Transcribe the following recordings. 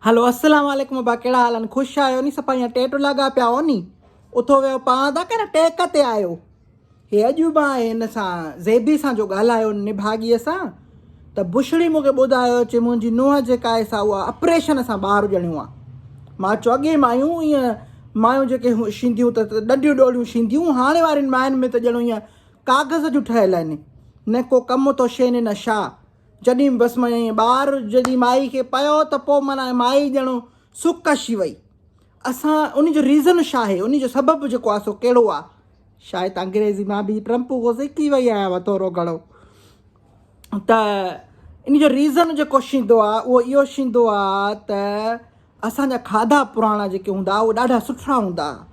هلو السلام عليڪم ابا ڪهڙا حال آهن خوش آهيو ني صفا ائين ٽيٽ لڳا پيا آهو ني اٿو ويو پان ٿا ڪري ٽيڪ تي آيو هي اڄ به آهي هن سان زيبي سان جو ڳالهايو نڀاڳي سان ته بشڙي مون کي ٻڌايو چي منهنجي نونهن جيڪا آهي سا اها آپريشن سان ٻار ڄڻيو آهي مان چيو اڳي مايون ائين مايون جيڪي شينديون ته ڏنڊيون ڏوڙيون شينديون هاڻي وارين ماين ۾ ته ڄڻو ائين ڪاغذ جون ٺهيل آهن نه ڪو ڪم ٿو شين نه شا جڏهن بس مان ائين ٻار جڏهن مائي کي پيو ته پوء معنيٰ مائي ڄڻو سڪ اشي وئي. اسان ان جو ريزن ڇا آهي ان جو سبب جيڪو آهي سو ڪهڙو آهي؟ شايد انگريزي مان به ٽرمپ کان سکي وئي آهيان ٿورو گهڻو ته ان جو ريزن جيڪو شيندو آهي اهو اهو شيندو آهي ته اسان جا کاڌا پراڻا جيڪي هوندا ها اهي ڏاڍا سٺا هوندا ها.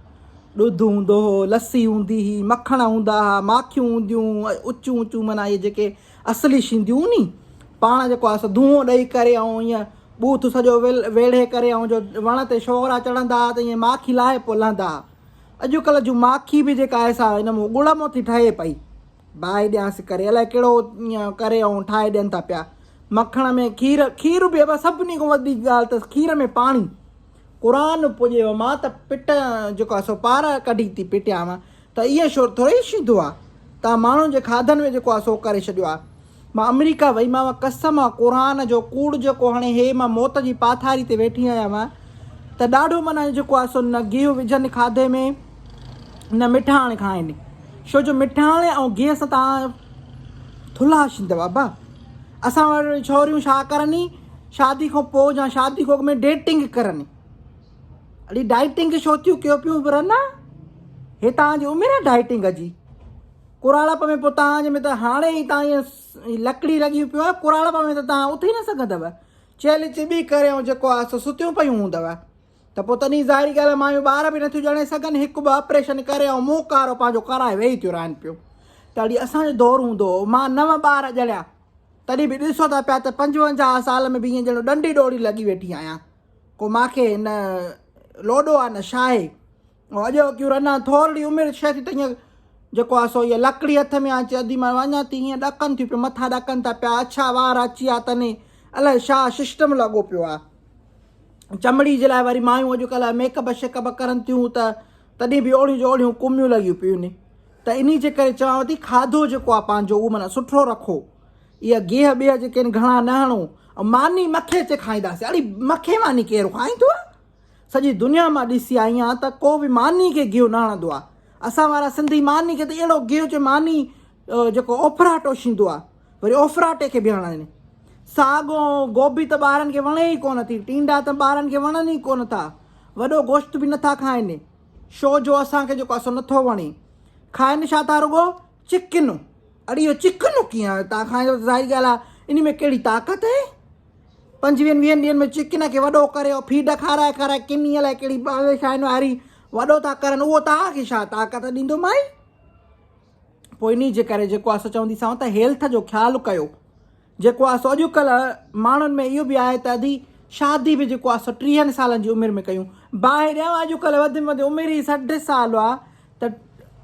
ڏڌ هوندو هو، لسي هوندي هئي، مکڻ هوندا ها، ماکيون هونديون هيون، اچون اچون معنيٰ اهي جيڪي اصلي شينديون هيون ني، پاڻ جيڪو آهي سو دونهون ڏئي ڪري ۽ ائين ٻوٿ سڄو ويڙهي ڪري ۽ جو وڻ تي شورا چڙهندا ها ته ائين ماکي لاهي پوء لهندا ها. اڄڪلهه جون ماکي به جيڪا آهي سا ان مان ڳڙ مان ٿي ٺهي پئي. باهه ڏيانس ڪري الائي ڪهڙو ائين ڪري ۽ ٺاهي ڏين ٿا پيا. مکڻ ۾ کير، کير به ابا سڀني کان وڏي ڳالهه ته کير ۾ پاڻي. قرآن پڄيو مان ته پٽ جيڪو آهي سو پار ڪڍي ٿي پٽيانو ته ايئن شور ٿوري ئي شيندو آ. تان ماڻهن جي کاڌن ۾ جيڪو آهي سو ڪري ڇڏيو آ. مان آمريڪا وئي مانو قسم آ قرآن جو ڪوڙ جيڪو هڻي هي مان موت جي پاٿاري تي ويٺي آهيان ته ڏاڍو معنيٰ جيڪو آهي سو نه گيهه وجهن کاڌي ۾ نه مٺاڻ کائن. ڇو جو مٺاڻ ۽ گيهه سان توهان ٿلها ٿيندؤ ابا. اسان وٽ ڇوريون ڇا ڪرن شادي کان پوء يا شادي کان اڳ ۾ ڊيٽنگ ڪرن. اڙي ڊائٽنگ ڇو ٿيون ڪيو پيون رنا؟ هي توهان جي عمر آهي ڊائٽنگ جي. ڪراڙپ ۾ پوء توهان جي ۾ ته هاڻي ئي توهان ائين لڪڙي لڳيون پيون آهيو ڪراڙپ ۾ ته توهان اٿي نه سگهندؤ. چيلهه چٻي ڪري ۽ جيڪو آهي سو ستيون پيون هوندؤ. ته پوء تڏهن ظاهري ڳالهه آهي مايون ٻار به نٿيون ڄڻي سگهن، هڪ ٻه آپريشن ڪري ۽ منهن ڪارو پنهنجو ڪرائي ويهي ٿيون رهن پيون. ته اڙي اسان جو دور هوندو هو، مان نو ٻار ڄڻيا، تڏهن به ڏسو ٿا پيا ته 55 سال ۾ به ائين ڄڻ ڏنڊي ڏوڙي لڳي ويٺي آهيان، ڪو مان کي نه لوڏو آهي نه شاهي. ۽ اڄوڪيون رنا ٿورڙي عمر ڇهه ٿي ته ائين جيڪو آهي سو اها لڪڙي هٿ ۾ آهي، چي ادي مان وڃان ٿي، ائين ڏڪن ٿيون پيون، مٿا ڏڪن ٿا پيا، اڇا وار اچي ويا اٿن، الائي ڇا سسٽم لڳو پيو آهي. چمڙي جي لاء وري مايون اڄ ڪلهه ميڪ اپ شيڪ اپ ڪرن ٿيون ته تڏهن به اوڙيون جو اوڙيون ڪميون لڳيون پيون آهن ته انهي جي ڪري چوانو ٿي کاڌو جيڪو آهي پنهنجو اهو معنيٰ سٺو رکو اها گيهه ٻيهه جيڪي آهن گهڻا نه هڻو ۽ ماني مکي اچي کائينداسين اڙي مکي ماني ڪير کائيندو آهي سڄي دنيا مان ڏسي آئي آهيان ته ڪو به ماني کي گيهه نه هڻندو آهي اسان وارا سنڌي ماني کي ته اهڙو گيهه چي ماني جيڪو اوڦراٽو شيندو آهي وري اوڦراٽي کي به هڻن. ساڳ ۽ گوبي ته ٻارن کي وڻي ئي ڪونه ٿي. ٽينڊا ته ٻارن کي وڻن ئي ڪونه ٿا. وڏو گوشت به نٿا کائن. شو جو اسان کي جيڪو آهي سو نٿو وڻي. کائن ڇا ٿا رڳو چڪن. اڙي اهو چڪن ڪيئن تان کائيندو ته ظاهري ڳالهه آهي انهي ۾ ڪهڙي طاقت آهي. پنجويهن ويهن ڏينهن ۾ چڪن کي وڏو ڪري ۽ فيڊ کارائي کارائي ڪني الائي ڪهڙي ٻاوي شين واري وڏو ٿا ڪرن اهو توهان کي ڇا طاقت ڏيندو مائي. پوء انهي جي ڪري جيڪو آهي سو چونديسانو ته هيلٿ جو خيال ڪيو. جيڪو آهي سو اڄڪلهه ماڻهن ۾ اهو به آهي ته ادي شادي به جيڪو آهي سو ٽيهن سالن جي عمر ۾ ڪيون. باهه ڏيانو اڄڪلهه وڌ ۾ وڌ عمر ئي 60 سال آهي ته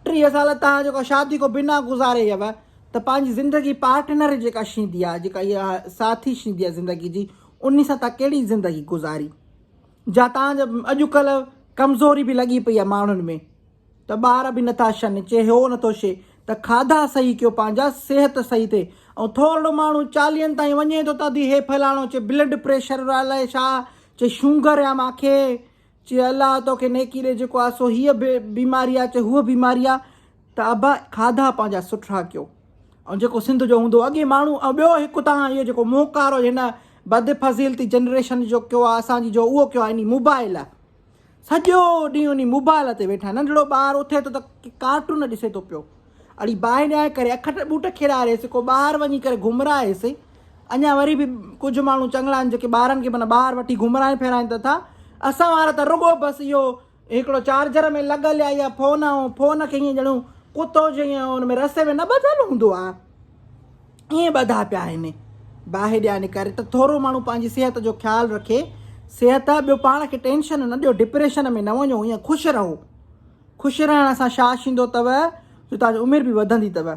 30 سال توهان جيڪو شادي کان بنا گذاري ويو ته پنهنجي زندگي پارٽنر جيڪا شيندي آهي جيڪا اها ساٿي شيندي آهي زندگي جي انهي سان توهان ڪهڙي زندگي گذاري جا توهان جا اڄڪلهه ڪمزوري به لڳي پئي آهي ماڻهن ۾. ته ٻار به نٿا شن، چي هو نٿو شي ته کاڌا صحيح ڪيو پنهنجا صحت صحيح ٿئي ۽ ٿورڙو ماڻهو چاليهن تائين وڃي ٿو ته ادي هي فلاڻو چي بلڊ پريشر الائي ڇا چي شونگر آ مانکي چي الله توکي نيڪي ڏي جيڪو آ سو هيء بيماري آ چي هوء بيماري آ ته ابا کاڌا پنهنجا سٺا ڪيو ۽ جيڪو سنڌ جو هوندو اڳي ماڻهو ۽ ٻيو هڪ تان اهو جيڪو منهن ڪارو هن بد فضيلتي جنريشن جو ڪيو آ اسان جي جو اهو ڪيو آ انهي موبائل سڄو ڏينهن انهي موبائل تي ويٺا. ننڍڙو ٻار اٿي ٿو ته ڪارٽون ڏسي ٿو پيو. اڙي باهه ڏيانء ڪري اک ٻوٽ کيڏاريس، ڪو ٻاهر وڃي ڪري گهمرائيس. اڃا وري به ڪجهه ماڻهو چڱڙا آهن جيڪي ٻارن کي معنيٰ ٻاهر وٺي گهمرائين ڦيرائين ته ٿا. اسان وارا ته رڳو بس اهو هڪڙو چارجر ۾ لڳل آهي اها فون ۽ فون کي ائين ڄڻو ڪتو جيئن ان ۾ رسي ۾ نه ٻڌل هوندو آهي. ائين ٻڌا پيا آهن. باهه ڏيان ڪري ته ٿورو ماڻهو پنهنجي صحت جو خيال رکي. صحت ٻيو پاڻ کي ٽينشن نه ڏيو ڊپريشن ۾ نه وڃو ائين خوش رهو. خوش رهڻ سان ڇا ٿيندو اٿو جو توهان جي عمر به وڌندي اٿو.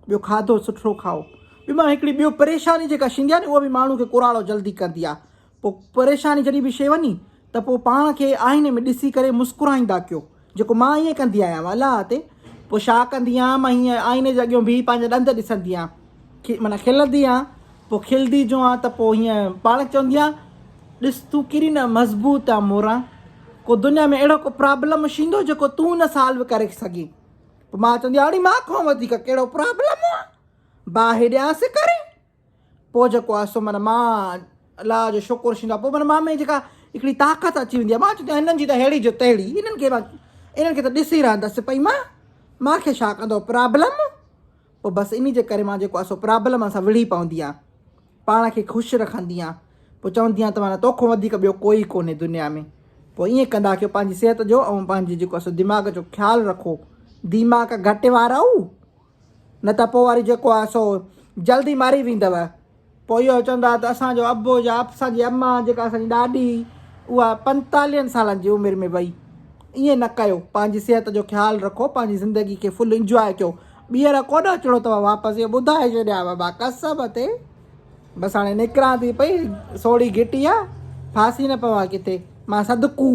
ٻيو کاڌو سٺو کائو. ٻيو مان هڪڙي ٻيو پريشاني جيڪا ٿيندي آهي نه اها به ماڻهو کي ڪراڙو جلدي ڪندي آهي. پوء پريشاني جڏهن به شيء وڃي ته پوء پاڻ کي آئيني ۾ ڏسي ڪري مسڪرائيندا ڪيو جيڪو مان ائين ڪندي آهيان الله تي پوء ڇا ڪندي آهيان مان هيئن آئيني جي اڳيون بيهي پنهنجا ڏند ڏسندي آهيان معنيٰ کلندي آهيان پوء کلندي جو آهيان ته پوء هيئن پاڻ کي چوندي آهيان ڏس تون ڪيڏي نه مضبوط آهين موران ڪو دنيا ۾ اهڙو ڪو پرابلم شيندو جيڪو تون نه سالو ڪري سگهين پوء مان چوندي آهيان اڙي مان کان وڌيڪ ڪهڙو پرابلم آهي باهه ڏيانس ڪري پوء جيڪو آهي سو معنيٰ مان الله جو شڪر ٿيندو آهي پوء معنيٰ مان ۾ جيڪا هڪڙي طاقت اچي ويندي آهي مان چوندو آهيان هنن جي ته ههڙي جو تهڙي هنن کي مان انهن کي ته ڏسي رهندس پئي مان مان کي ڇا ڪندو پرابلم پوء بس انهي جي ڪري مان جيڪو آهي سو پرابلم سان وڙهي پوندي آهيان پاڻ کي خوش رکندي آهيان پوء چوندي آهيان ته معنيٰ توکان وڌيڪ ٻيو ڪوئي ڪونهي دنيا ۾ پوء ائين ڪندا ڪيو پنهنجي صحت جو ۽ پنهنجي جيڪو آهي سو دماغ جو خيال رکو ديماغ گهٽ وارؤ نه ته پوء وري جيڪو آهي سو جلدي مري ويندؤ. پوء اهو چوندا ته اسان جو ابو يا اسان جي امان جيڪا اسان جي ڏاڏي اها پنتاليهن سالن جي عمر ۾ وئي. ائين نه ڪيو. پنهنجي صحت جو خيال رکو. پنهنجي زندگي کي فل انجواء ڪيو. ٻيهر ڪونه اچڻو اٿو واپس اهو ٻڌائي ڇڏيانو مان قسم تي. بس هاڻي نڪران ٿي پئي سوڙهي گهٽي آ ڦاسي نه پوان ڪٿي. مان صدقو.